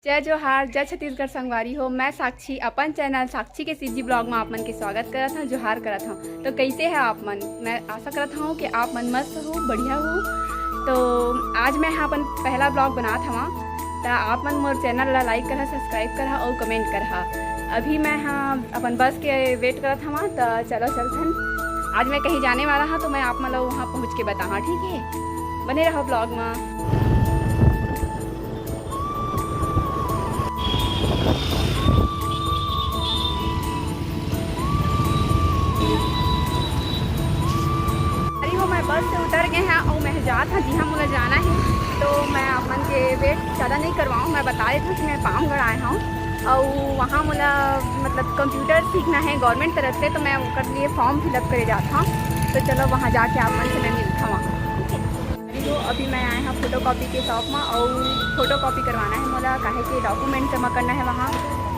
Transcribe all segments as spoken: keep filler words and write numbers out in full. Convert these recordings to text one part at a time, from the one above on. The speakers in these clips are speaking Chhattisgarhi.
जय जोहार, जय छत्तीसगढ़ संगवारी हो। मैं साक्षी अपन चैनल साक्षी के सीजी ब्लॉग में आप मन के स्वागत करत हूँ, जोहार करत हूँ। तो कैसे है आप मन? मैं आशा करत हूँ कि आप मन मस्त हो, बढ़िया हो। तो आज मैं हा अपन पहला ब्लॉग बनात हवा, त आप मन मोर चैनल ला लाइक करहा, सब्सक्राइब करहा और कमेंट करहा। अभी मैं हा अपन बस के वेट करत हवा, त चलो चलथन। आज मैं कहीं जाने वाला हा, तो मैं आप मन ला वहाँ पहुँच के बताहा, ठीक है? बने रहो ब्लॉग में। अरे वो मैं बस से उतर गए हैं और मैं जात हूँ जिहाँ मोला जाना है। तो मैं आप मन के वेट ज़्यादा नहीं करवाऊँ, मैं बता देती हूँ कि मैं पामगढ़ आए हूँ और वहाँ मोला मतलब कंप्यूटर सीखना है गवर्नमेंट तरफ से, तो मैं ओकर लिए फॉर्म फिलअप करे जात हूँ। तो चलो वहाँ जाके आप मन से मैं मिलता हूँ वहाँ, ठीक है? तो अभी मैं आए हूँ फोटो कॉपी के शॉप में और फोटो कॉपी करवाना है मोला, काहे कि डॉक्यूमेंट जमा करना है वहाँ।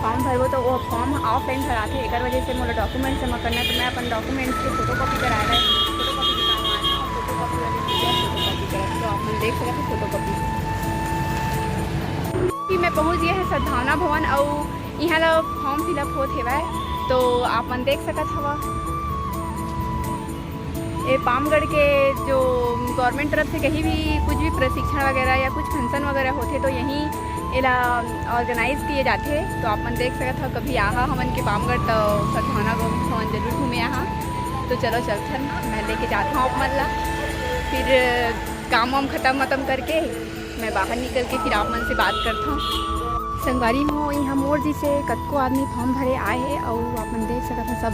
फॉर्म भरबो तो वो फॉर्म ऑफलाइन भराथे, एकर वजह से मोला डॉक्यूमेंट जमा करना है। तो मैं अपन डॉक्यूमेंट्स के फोटो कॉपी कराए रहे, फोटो कॉपी के काम आए हूँ, फोटो कॉपी वाले भैया फोटो कॉपी करत, तो आप मन देख सकत हो फोटो कॉपी। कि मैं पहुँच गया है सद्भावना भवन और यहाँ ला फॉर्म फिलअप होत हेवय, तो आप मन देख सकत हवा। ये पामगढ़ के जो गवर्नमेंट तरफ से कहीं भी कुछ भी प्रशिक्षण वगैरह या कुछ फंक्शन वगैरह होथे तो यहीं एला ऑर्गेनाइज किए जाथे। तो आप मन देख सकत हव, कभी आहा हमन के पामगढ़ तो सद्भावना भवन जरूर घूमे आहा। तो चलो चलथन, मैं लेके जात हूँ आप मन ला। फिर काम वाम खत्म वतम करके मैं बाहर निकल के फिर आप मन से बात करत हूँ। संगवारी हो, यहाँ मोर जैसे कतको आदमी फॉर्म भरे आए हे और आप मन देख सकत हो सब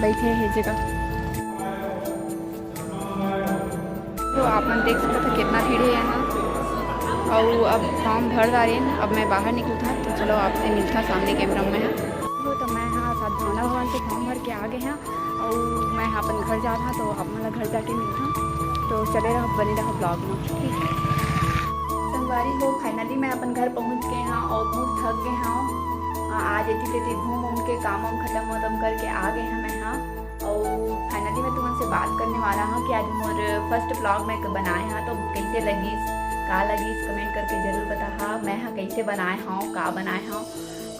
बैठे हे जगह। तो आप मन देख सकत हो कितना भीड़ है यहाँ। और अब फॉर्म भर डारेन, अब मैं बाहर निकलता, तो चलो आपसे मिलता सामने कैमरा में। तो मैं हाँ सद्भावना भवन से फॉर्म भर के आ गए हैं और मैं हाँ अपन घर जा रहा, तो आप मन ला घर जाके मिलता। तो चले रहो, बने रहो ब्लॉग में, ठीक है? संगवारी हो, फाइनली मैं अपन घर पहुँच गए हाँ और बहुत थक गए हाँ। आ, आज एती तेती घूम उम के काम वाम खत्म वतम करके आ गए हाँ मैं हाँ। और फाइनली मैं तुमन से बात करने वाला हूँ कि आज मोर फर्स्ट ब्लॉग मैं क-, बनाए हाँ, तो कैसे लगिस, का लगिस, कमेंट करके जरूर बताहा। मैं हाँ कैसे बनाए हूँ, का बनाए हूँ,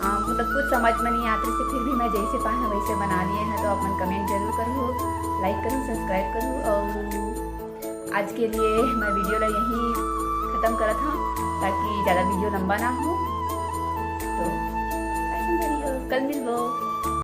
आ, मतलब कुछ समझ में नहीं आते से, फिर भी मैं जैसे पाए हैं वैसे बना लिए हैं। तो आप मन कमेंट जरूर करो, लाइक करो, सब्सक्राइब करो। और आज के लिए मैं वीडियो ला यहीं खत्म करत हूँ, ताकि ज़्यादा वीडियो लंबा ना हो। तो ऐसा करिए, कल मिलबो।